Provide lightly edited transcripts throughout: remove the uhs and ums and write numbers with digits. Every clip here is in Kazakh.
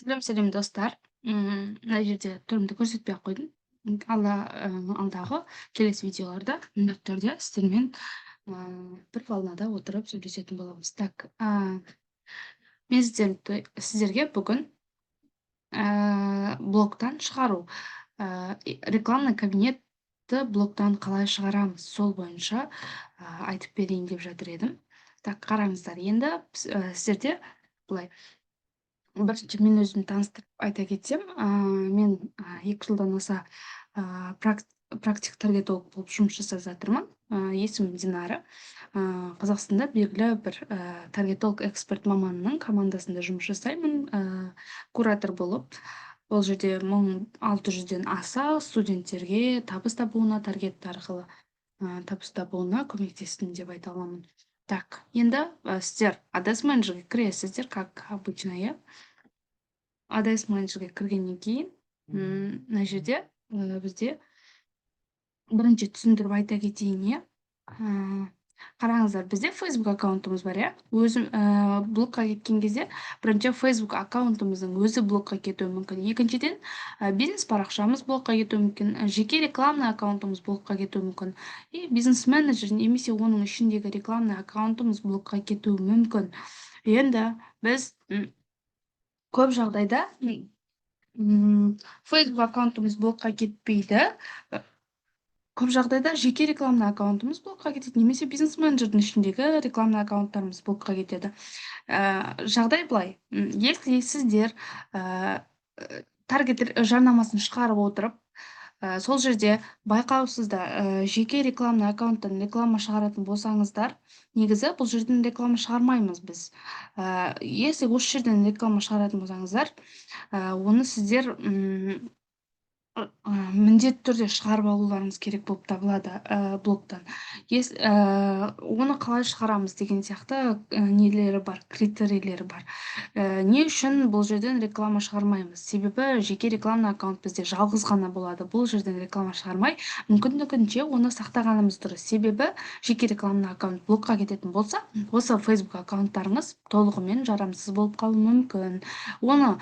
Сәлем, сәлем, достар! Мына жерде түрімді көрсетпей ақ қойдым. Алла, алдағы келесі видеоларда міндетті түрде сіздермен бір волнада отырып сөйлесетін боламыз. Так, мен сіздерге бүгін блоктан шығару, рекламный кабинетті блоктан қалай шығарамыз, сол бойынша айтып берейін деп жатыр едім. Так, қараңыздар, енді сіздерде былай. Бірінші мен өзімді таныстырып айта кетсем, мен 2 жылдан аса практик таргетолог болып жұмыс жасап жатырмын. Есімім Динара. Қазақстанда белгілі бір таргетолог эксперт маманының командасында жұмыс жасаймын, куратор болып. Ол жерде 1600-ден аса студенттерге табыс табуына, таргет арқылы табыс табуына көмектестім деп айта аламын. Так, енді сіздер Ads менеджерге кіресіздер, как обычно, иә. Ads менеджерге кіргеннен кейін мына жерде бізде бірінші түсіндіріп айта кетейін, иә. Қараңыздар, бізде Facebook аккаунтымыз бар, иә. Өзім блокқа кеткен кезде бірінші Facebook аккаунтымыздың өзі блокқа кетуі мүмкін. Екіншіден, бизнес парақшамыз блокқа кетуі мүмкін, жеке рекламный аккаунтымыз блокқа кетуі мүмкін. И бизнес менеджер немесе оның ішіндегі рекламный аккаунтымыз блокқа кетуі мүмкін. Енді біз көп жағдайда Facebook аккаунтымыз блокқа кетпейді. Көп жағдайда жеке рекламный аккаунтымыз блокқа кетеді немесе бизнес менеджердің ішіндегі рекламный аккаунттарымыз блокқа кетеді. Жағдай былай: если сіздер таргет жарнамасын шығарып отырып, сол жерде байқаусызда жеке рекламный аккаунттан реклама шығаратын болсаңыздар, негізі бұл жерден реклама шығармаймыз біз. Если осы жерден реклама шығаратын болсаңыздар, оны сіздер міндетті түрде шығарып алуларыңыз керек болып табылады блоктан. Оны қалай шығарамыз деген сияқты нелері бар, критерийлері бар. Не үшін бұл жерден реклама шығармаймыз? Себебі жеке рекламный аккаунт бізде жалғыз ғана болады. Бұл жерден реклама шығармай, мүмкіндігінше оны сақтағанымыз дұрыс. Себебі жеке рекламный аккаунт блокқа кететін болса, осы Facebook аккаунттарыңыз толығымен жарамсыз болып қалуы мүмкін. Оны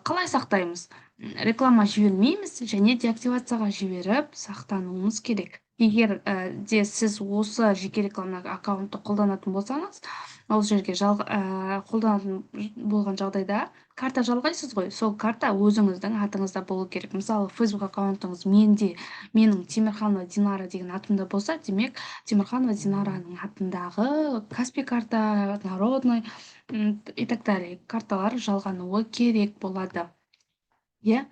қалай сақтаймыз? Реклама жібермейміз және деактивацияға жіберіп сақтануымыз керек. Егер де сіз осы жеке рекламный аккаунтты қолданатын болсаңыз, ол жерге қолданатын болған жағдайда карта жалғайсыз ғой, сол карта өзіңіздің атыңызда болу керек. Мысалы, Facebook аккаунтыңыз менде, менің Темірханова Динара деген атымда болса, демек, Темірханова Динараның атындағы Каспи карта, Народный и так далее карталар жалғануы керек болады. Иә,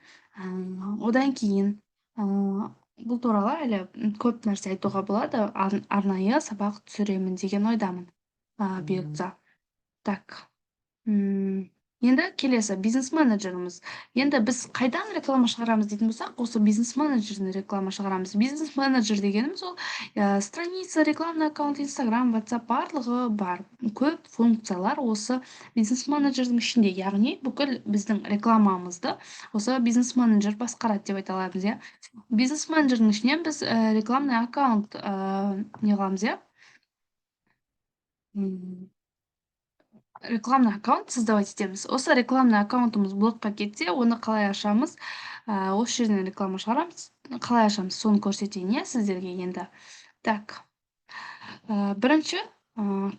одан кейін бұл туралы әлі көп нәрсе айтуға болады, арнайы сабақ түсіремін деген ойдамын, бұйыртса. Так, енді келесі бизнес менеджеріміз. Енді біз қайдан реклама шығарамыз дейтін болсақ, осы бизнес менеджерден реклама шығарамыз. Бизнес менеджер дегеніміз ол страница, рекламный аккаунт, Инстаграм, WhatsApp, барлығы бар. Көп функциялар осы бизнес менеджердің ішінде, яғни бүкіл біздің рекламамызды осы бизнес менеджер басқарады деп айта аламыз, иә. Бизнес менеджердің ішінен біз рекламный аккаунт не қыламыз, иә? Рекламный аккаунт создавать етеміз. Осы рекламный аккаунтымыз блокқа кетсе, оны қалай ашамыз? Осы жерден реклама шығарамыз. Қалай ашамыз, соны көрсетейін, иә, сіздерге енді. Так, бірінші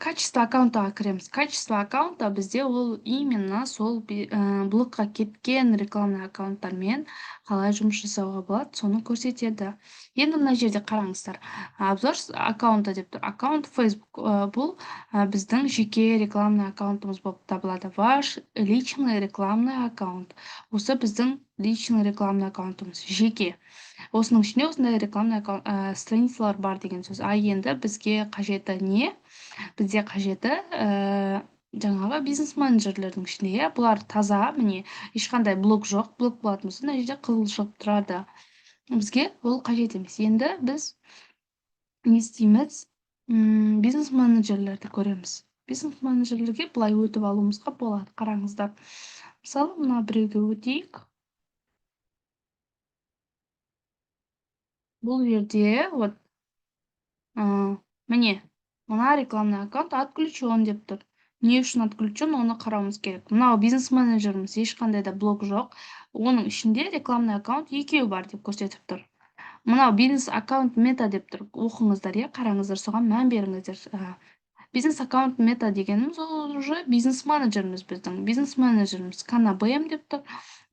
качество аккаунтаға кіреміз. Качество аккаунта бізде ол именно сол блокқа кеткен рекламный аккаунттармен қалай жұмыс жасауға болады, соны көрсетеді. Енді мына жерде қараңыздар, обзор аккаунта деп тұр. Аккаунт Facebook, бұл біздің жеке рекламный аккаунтымыз болып табылады. Ваш личный рекламный аккаунт. Осы біздің личный рекламный аккаунтымыз жеке. Осының ішінде осындай рекламный страницалар бар деген сөз. А енді бізге қажеті не? Бізде қажеті жаңағы бизнес менеджерлердің ішінде, иә, бұлар таза, міне, ешқандай блок жоқ. Блок болатын болса, мына жерде қызыл шығып тұрады. Бізге ол қажет емес. Енді біз не істейміз? Бизнес менеджерлерді көреміз. Бизнес менеджерлерге былай өтіп алуымызға болады. Қараңыздар. Мысалы, мына біреуге өтейік. Бұл жерде вот міне, мына рекламный аккаунт отключен деп тұр. Не үшін отключен, оны қарауымыз керек. Мынау бизнес менеджеріміз, ешқандай да блок жоқ. Оның ішінде рекламный аккаунт екеуі бар деп көрсетіп тұр. Мынау бизнес аккаунт Мета деп тұр. Оқыңыздар, иә, қараңыздар, соған мән беріңіздер. Бизнес аккаунт Мета дегеніміз ол уже бизнес менеджеріміз біздің. Бизнес менеджеріміз Кана БМ деп тұр.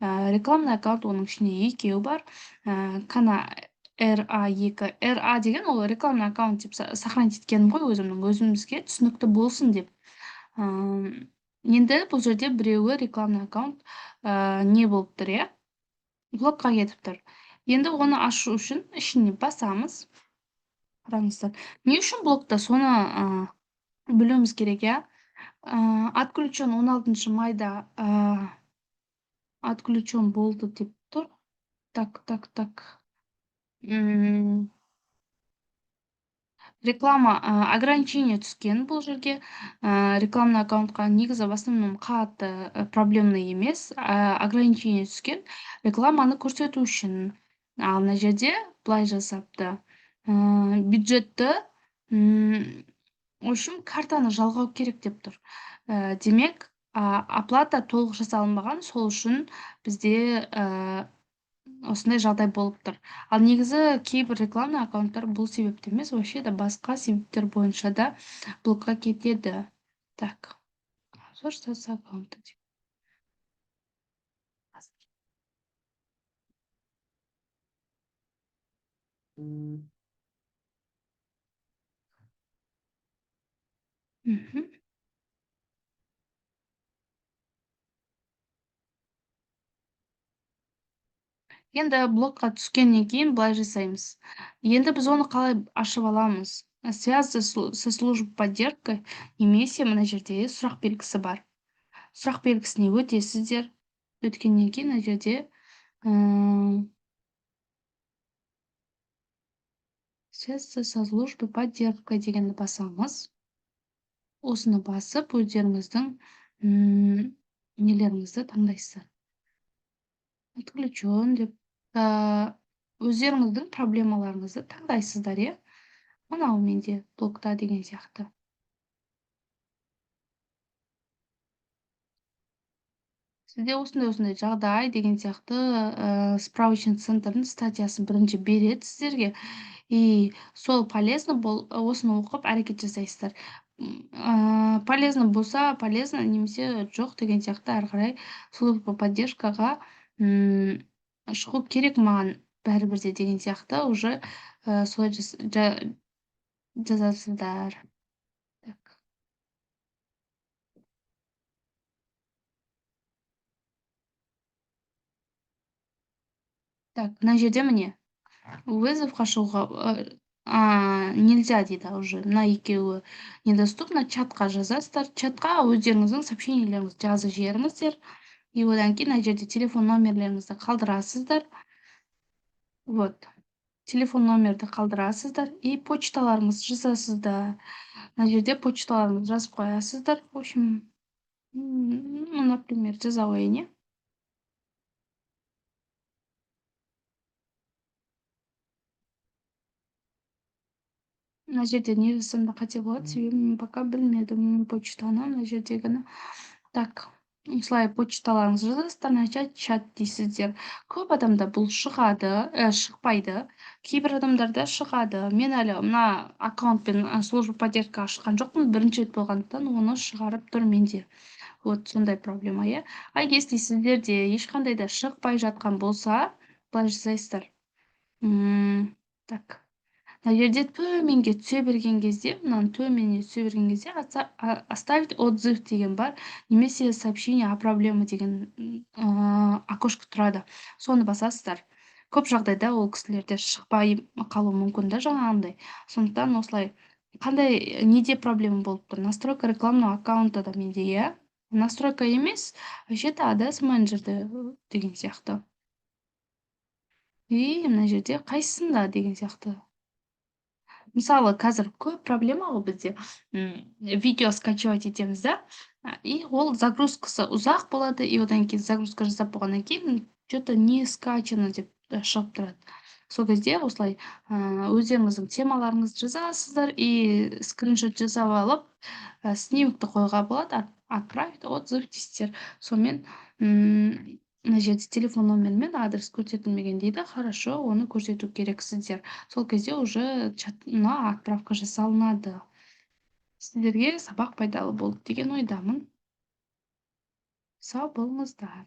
Рекламный аккаунт оның ішінде екеуі бар. Кана РА2. РА деген ол рекламный аккаунт деп сохранить еткенім ғой өзімнің, өзімізге түсінікті болсын деп. Енді бұл жерде біреуі рекламный аккаунт не болып тұр, иә? Блокқа кетіп тұр. Енді оны ашу үшін ішіне басамыз. Қараңыздар. Не үшін блокта, соны білуіміз керек, иә? Отключен 16 майда отключен болды деп тұр. Так, так, так. Реклама ограничение түскен бұл жерге. Рекламный аккаунтқа негізі в основном қатты проблемный емес. Ограничение түскен рекламаны көрсету үшін. Ал мына жерде былай жасапты. Бюджетті, в общем, картаны жалғау керек деп тұр. Демек, оплата толық жасалынбаған, сол үшін бізде осындай жағдай болып тұр. Ал негізі кейбір рекламный аккаунттар бұл себепті емес, вообще да басқа себептер бойынша да блокқа кетеді. Так, обзор статуса аккаунта. Енді блокқа түскеннен кейін былай жасаймыз. Енді біз оны қалай ашып аламыз? Связь со службой поддержкой немесе мына жерде сұрақ белгісі бар. Сұрақ белгісіне өтесіздер. Өткеннен кейін мына жерде связь со службой поддержкой дегенді басамыз. Осыны басып өздеріңіздің нелеріңізді таңдайсыздар. Отключен деп, өздеріңіздің проблемаларыңызды таңдайсыздар, иә? Мынау менде блокта деген сияқты. Сізде осындай-осындай жағдай деген сияқты, справочный центрдің статьясын бірінші береді сіздерге. И сол полезно бол, осыны оқып әрекет жасайсыздар. Полезно болса, полезно, немесе жоқ деген сияқты әрі қарай служба поддержкаға шығу керек маған бәрібір де деген сияқты уже солай жазасыздар. Так. Так, мына жерде міне вызовқа шығуға нельзя дейді уже. Мына екеуі недоступно. Чатқа жазасыздар. Чатқа өздеріңіздің сообщениелеріңізді жазып жіберіңіздер. И одан кейін мына жерде телефон номерлеріңізді қалдырасыздар. Вот. Телефон номерді қалдырасыздар. И почталарыңызды жазасыздар. Мына жерде почталарыңызды жазып қоясыздар. В общем, ну, например, жаза қояйын, иә? Мына жерде не жазсам да қате болады, себебі мен пока білмедім почтаны, мына жердегіні. Так, осылай почталарыңызды жазасыздар, начать чат дейсіздер. Көп адамда бұл шығады, шықпайды. Кейбір адамдарда шығады. Мен әлі мына аккаунтпен служба поддержка ашқан жоқпын, бірінші рет болғандықтан оны шығарып тұр менде. Вот сондай проблема, иә. А если сіздерде ешқандай да шықпай жатқан болса, былай жасайсыздар. Так. Мына жерде төменге түсе берген кезде, мынаны төменге түсе берген кезде оставить отзыв деген бар, немесе сообщение о проблеме деген окошко тұрады. Соны басасыздар. Көп жағдайда ол кісілерде шықпай қалуы мүмкін да жаңағындай. Сондықтан осылай қандай неде проблема болып тұр? Настройка рекламного аккаунта да менде, иә? Настройка емес, вообще-то Ads менеджерде деген сияқты. И мына жерде қайсысында деген сияқты. Мысалы, қазір көп проблема ғой бізде. Видео скачивать етеміз да, и ол загрузкасы ұзақ болады, и одан кейін загрузка жасап болғаннан кейін что-то не скачано деп шығып тұрады. Сол кезде осылай өздеріңіздің темаларыңызды жазасыздар и скриншот жасап алып, снимок ті қоюға болады, «Отправить отзыв» дейсіздер. Сонымен, мына жерде телефон номері мен адрес көрсетілмеген дейді. Хорошо, оны көрсету керексіздер. Сол кезде уже чатына отправка жасалынады. Сіздерге сабақ пайдалы болды деген ойдамын. Сау болыңыздар.